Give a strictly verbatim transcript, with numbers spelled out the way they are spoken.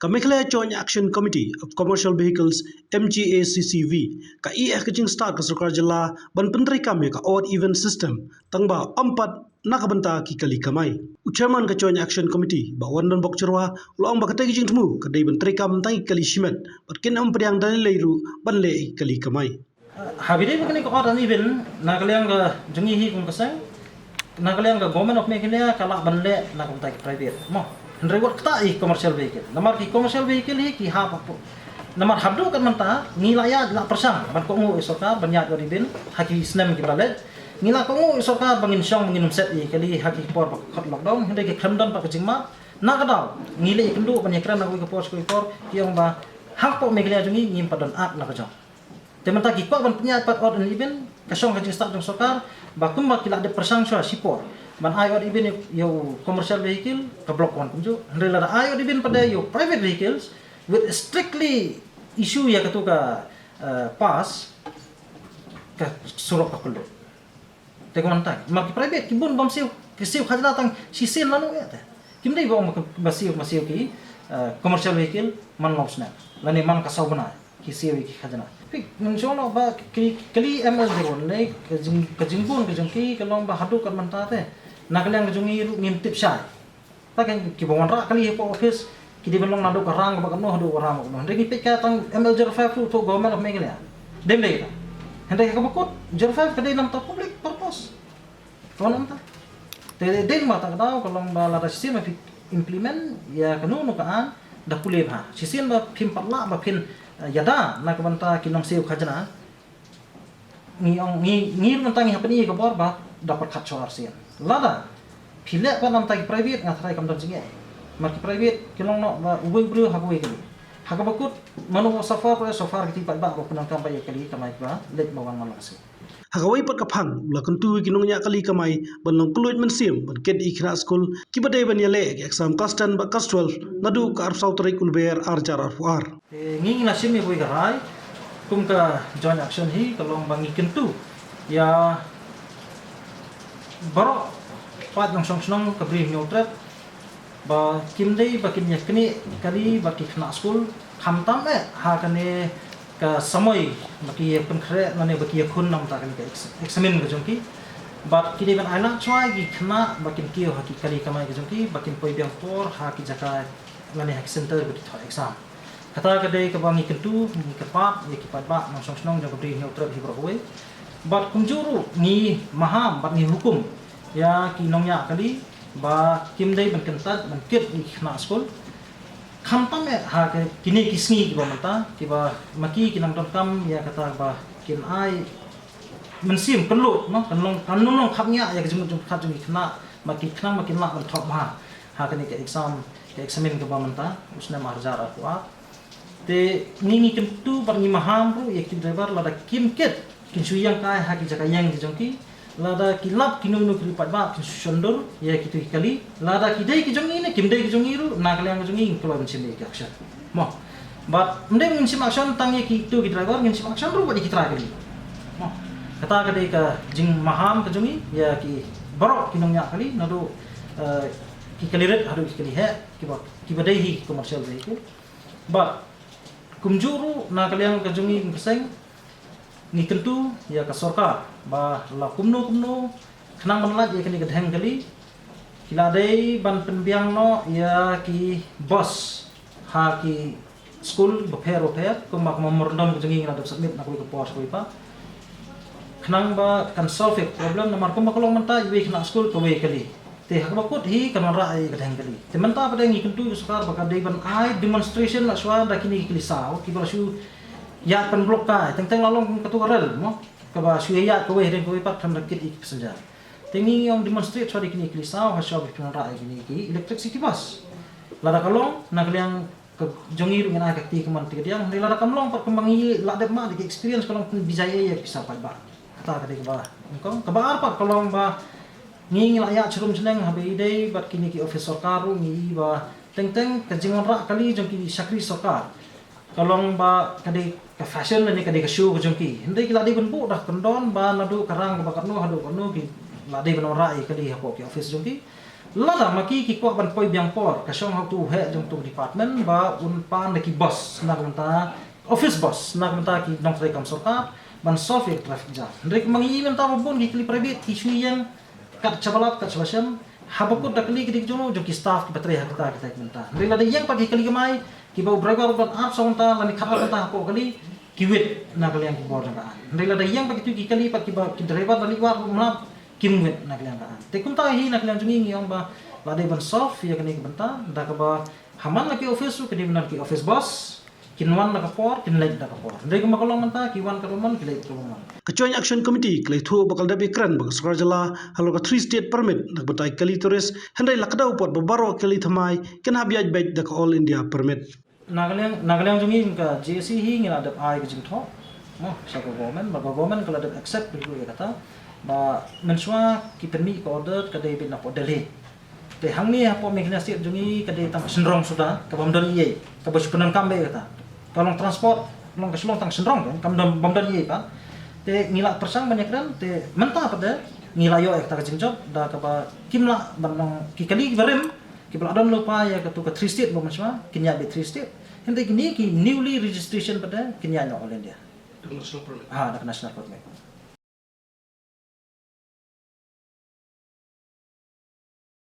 Ka Meghalaya Joint Action Committee of Commercial Vehicles, M G A C C V, ka ïeh ka jingstad ka sorkar jylla ban pyntreikam ïa ka odd even system, tangba ym pat na ka bynta ki kali kamai. U chairman ka Joint Action Committee, Bah Wandonbok Jyrwa, u la ong ba katei ka jingthmu ka dei ban treikam tang ïa ki kali shimet, bad kin ym pdiang da lei lei ruh ban leh ïa ki kali kamai. Ha ba dei ba kane ka odd and even, na ka liang ka jong ngi hi kum ka seng, na ka liang ka Government of Meghalaya ka lah ban leh na ka bynta ki private, mo. Hynrei wat kata ïa ki commercial vehicle. Namar ki commercial vehicle hi ki hap hapoh. Namar haduh katne mynta ngi la ïaid la pyrshang ban kohnguh ïa sorkar ban ïaid odd even ha ki snem kiba la leit. Ngi la kohnguh ïa sorkar ba ngin shong ba ngin ym set ïa ki kali ha ki por ba ka khot lockdown, hynrei ki khlem don pat ka jingmap. Na ka daw ngi leit ïakynduh ban ïakren na kawei ka por sha kawei ka por, ki ong ba hapoh Meghalaya jong ngi ngim pat don Act la ka jong. Te mynta ki kwah ban pynïaid pat odd and even, ka shong ka jingstad jong sorkar ba kumba ki la dep pyrshang shuwa shipor ban ai odd even ïa u commercial vehicle, ka block wan kumjuh. Hynrei lada ai odd even pat ïa u private vehicles with strictly issue ïa katu ka, eh, pass, ka surok ka kylluid. Te ka wan tang. Namar ki private ki bun bym siew, ki siew khajna tang shisien lano ïa te. Kim dei ba ong ba siew, ba siew ki, eh, commercial vehicle man long snem lane man ka saw bnai ki siew ïa ki khajna. Phi, ngan shu ong ba ki kali M L zero one ne ka jing, ka jingbun ka jong ki ka long ba haduh katne mynta te na ka liang ka jong ngi ruh ngim tip shai. Ta ka kiba wanrah kali hapoh office ki dei ban long naduh ka rang kaba kano haduh ka rang kaba kano. Hynrei ngi peit ka tang M L zero five ruh to Government of Meghalaya. Dem dei ka. Hynrei kaba kut zero five ka dei namar public purpose. Ka namar ta. Te dei namar ta ka daw ka long ba lada shisien ba phi implement ïa kano kano ka aiñ da pule bha. Shisien ba phim pat lah ba phin, eh, ïada na ka bynta ki nongsiew khajna. Ngi ong, ngi, ngi ruh mynta ngi hapdeng ka bor ba da pyrkhat shuwa arsien. Lada phi leh pat namar ki private, nga tharai kam don jingeh. Namar ki private ki long noh ba uwei u briew ha kawei kali. Ha kaba kut mano ba suffer, ba suffer ki paidbah ba pyndonkam ba ïa kali kamai ba leit ba wan man la ka sngi. Ha kawei pat ka phang u la kyntu ïa ki nongñiah kali kamai ban long kylluid mynsiem ban kit ïa ki khynnah skul kiba dei ban ïaleh ïa ki exam class ten bad class twelve naduh ka arphew saw tarik u Lber ar hajar arphew ar. Te ngi ngi la shim ïa kawei ka rai kum ka joint action hi ka long ba ngi kyntu ïa baroh paid nongshong shnong ka Bri Hynñiewtrep ba kim dei ba kin ïa knieh kali bad ki khynnah skul khamtam eh ha kane ka samoi ba ki ïa pynkhreh lane ba ki ïa khun namar kane ka ex-, examin ka jong ki. Bad ki dei ban ailad shuwa ïa ki khynnah ba kin kiew ha ki kali kamai ka jong ki ba kin poi biang por ha ki jaka lane ha ki center ba ki thoh exam. Kata ka dei kaba ngi kyntu, ngi kyrpad ïa ki paidbah nongshong shnong jong ka Bri Hynñiewtrep hi baroh kawei. Bad kumjuh ruh ngi maham bad ngi hukum ïa ki nongñiah kali ba kim dei ban kyntait ban kit ïa ki khynnah skul. Khamtam eh ha kine ki sngi kiba mynta kiba ma ki ki nang donkam ïa kata ba kin ai mynsiem kynluid, no, kan long, kan long khapngiah ïa ka jingmut jingpyrkhat jong ki khynnah, ma ki khnang ma kin lah ban thoh bha ha kane ka exam, ka examin kaba mynta u snem ar hajar arphew ar. Te ngi ngi kyntu bad ngi maham ruh ïa ki driver lada kim kit kin shu ïeng kai ha ki jaka ïeng ki jong ki, lada ki lap kino kino ki paidbah kin shu shon dur ïa kitu ki kali, lada ki dei ki jong ngi ne kim dei ki jong ngi ruh na ka liang ka jong ngi ngi kloi ban shim ïa ki action. Mo. Bad ym dei ngin shim action tang ïa kitu ki driver, ngin shim action ruh bad ïa ki trai kali. Mo. Kata ka dei ka jingmaham ka jong ngi ïa ki baroh ki nongñiah kali naduh, eh, ki kali rit haduh ki kali heh kiba, kiba dei hi ki commercial vehicle. Bad kumjuh ruh na ka liang ka jong ngi kum ka seng ngi kyntu ïa ka sorkar ba la kumno kumno khnang ban lait ïa kane ka dheng kali ki la dei ban pynbiang noh ïa ki bus ha ki skul bapher bapher kumba ka memorandum ka jong ngi ngi la dep submit na kawei ka por sha kawei pat khnang ba kan solve ïa ka problem namar kumba ka long mynta iwei i khynnah skul kawei kali. Te ha kaba kut hi kan wanrah ïa ka dheng kali. Te mynta pat ngi kyntu ïa ka sorkar ba ka dei ban ai demonstration la shuwa da kine ki kali saw kiba la shu ïaid pynblock kai teng teng la long katu ka rel mo kaba shu ïaid kawei ha kawei pat khlem da kit ïa ki passenger. Te ngi ngi ong demonstrate shuwa da kine ki kali saw ha shuwa ba phin wanrah ïa kine ki electric city bus. Lada ka long na ka liang ka jong ngi ruh ngin ai ka kti ka mon kti ka diang. Hynrei lada kam long pat kumba ngi la dep mad ïa ka experience ka long pynbijai ïa ka pisa paidbah. Kata ka dei kaba nyngkong. Kaba ar pat ka long ba ngi ngi la ïa chirum chneng haba ïadei bad kine ki office sorkar ruh ngi i ba teng teng ka jingwanrah kali jong ki shakri sorkar ka long ba ka dei ka fashion lane ka dei ka show ka jong ki. Hynrei ki la dei ban buh da ka kyndon ba naduh ka rang kaba katno haduh katno ki la dei ban wanrah ïa kali hapoh ki office jong ki. Lada ma ki ki kwah ban poi biang por, ka shong ha utu u heh jong utu u department ba un pan da ki bus na ka bynta, office bus na ka bynta ki nongtrei kam sorkar ban solve ïa ka traffic jam. Hynrei kumba ngi i mynta ba bun ki kali private ki shu ïeng kat shaba lap kat shaba shem, haba kut da kali ka dei ka jong u jong ki staff kiba trei ha kita kita ki bynta. Hynrei lada ïeng pat ki kali kamai kiba u driver u don ar saw kynta lane khatar kynta hapoh kali, ki wit na ka liang ki bor jong ka aiñ. Hynrei lada ïeng pat kitu ki kali pat kiba ki driver lane i wah ruh um lap, kim wit na ka liang ka aiñ. Te kumta hi na ka liang jong ngi ngi ong ba la dei ban solve ïa kane ka bynta da kaba ha man la ki office ruh ka dei ban don ki office bus, kin wan da ka por, kin leit da ka por. Hynrei kumba ka long mynta ki wan katba mon, ki leit katba mon. Ka Joint Action Committee ka la ïathuh ba ka la dep ïakren bad ka sorkar jylla halor ka three state permit na ka bynta ki kali tourist, hynrei la kdew pat ba baroh ki kali thymmai kin hap ïaid beit da ka All India permit. Na ka liang, na ka liang jong ngi ka J A C hi ngi la dep ai ka jingthoh, mo, sha ka government, ba ka government ka la dep accept ruh ïa kata ba mynshuwa ki pynmih ka order ka dei beit napoh Delhi. Te hangne hapoh Meghalaya State jong ngi ka dei tang ka shynrong suda, kabym don eiei, kaba shu pyndonkam beit ïa kata. Ka long transport, long ka shu long tang shynrong, kam don, bym don eiei pat. Te ngi la pyrshang ban ïakren, te mynta pat de ngi la ïoh ïa kata ka jingjop da kaba kim lah ban long ki kali kiba rim, kiba la don lypa ïa katu ka three state ba mynshuwa, kin ïaid beit three state. Hynrei kine ki newly registration pat de kin ïaid noh All India. Da ka national permit. Ha, da ka national permit.